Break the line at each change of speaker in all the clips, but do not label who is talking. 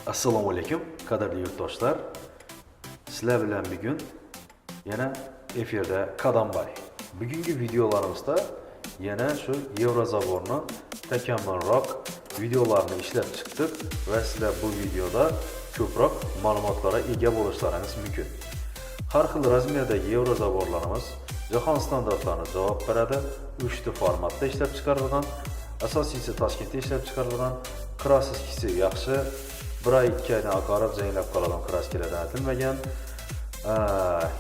Assalomu alaykum, qadrli yurtdoshlar. Sizlar bilan bugun yana efirda Qadambay. Bugungi videolarimizda yana shu еврозабор ni takomilroq videolarni ishlab chiqdik va sizlar bu videoda ko'proq ma'lumotlarga ega bo'lishlaringiz mumkin. Har xil размер dagi еврозабор larimiz jahon standartlarini javob beradi. 3D formatda ishlab chiqarilgan, asosiysi Toshkentda ishlab chiqarilgan, краска si yaxshi, bir oy 2 oydan oqarib zanglab qoladigan краска lardan aytilmagan.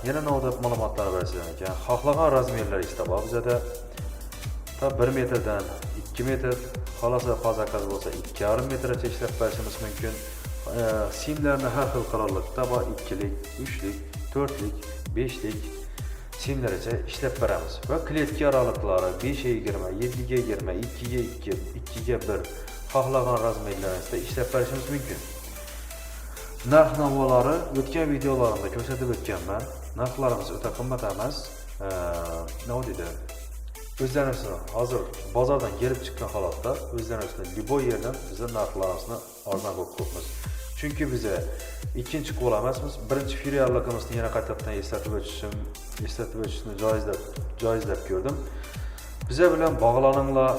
Yana nima deb ma'lumotlar berasiz ekan? Xohlagan размер laringizda bor bizada. Ta 1 metrdan 2 metr, xohlasa по заказ bo'lsa 2,5 metrgacha ishlab berishimiz mumkin. Simlarni har xil qalinlikda bor: 2lik, 3lik, 4lik, 5lik simlargacha ishlab beramiz va клетка oraliqlari 5 20, 7 ga 20, 2 ga 2, 2 ga 1, xohlagan размер laringizda ishlab berishimiz mumkin. Narx navolari o'tgan videolarimda ko'rsatib o'tganman. Narxlarimiz o'ta qimmat emas. Nima deydi, o'zlaringizni hozir bozordan kelib chiqqan holatda o'zlaringizni любой yerdan bizni narxlarimizni arzon qilib qo'yibmiz, chunki biza ikkinchi qo'l emasmiz. Birinchi filialligimizni yana qaytadan eslatib o'tishni joiz deb ko'rdim. Biza bilan bog'laninglar.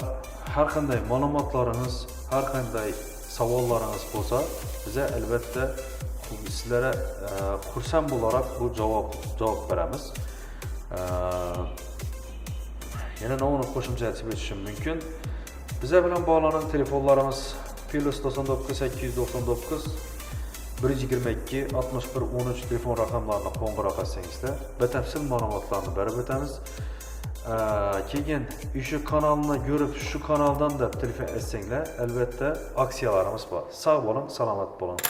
Har qanday ma'lumotlaringiz, har qanday savollaringiz bo'lsa, biza albatta sizlarga xursand bo'laroq bu javob beramiz. Yana nimani qo'shimcha aytib o'tishim mumkin? Biza bilan bog'laning. Telefonlarimiz +99 899 122 61 13 telefon raqamlarini qo'ng'iroq qilsangizlar, batafsil ma'lumotlarni berib o'tamiz. Keyin shu kanalni ko'rib, shu kanaldan deb telefon etsanglar, albatta aksiyalarimiz bor. Sog' bo'ling, salomat bo'ling.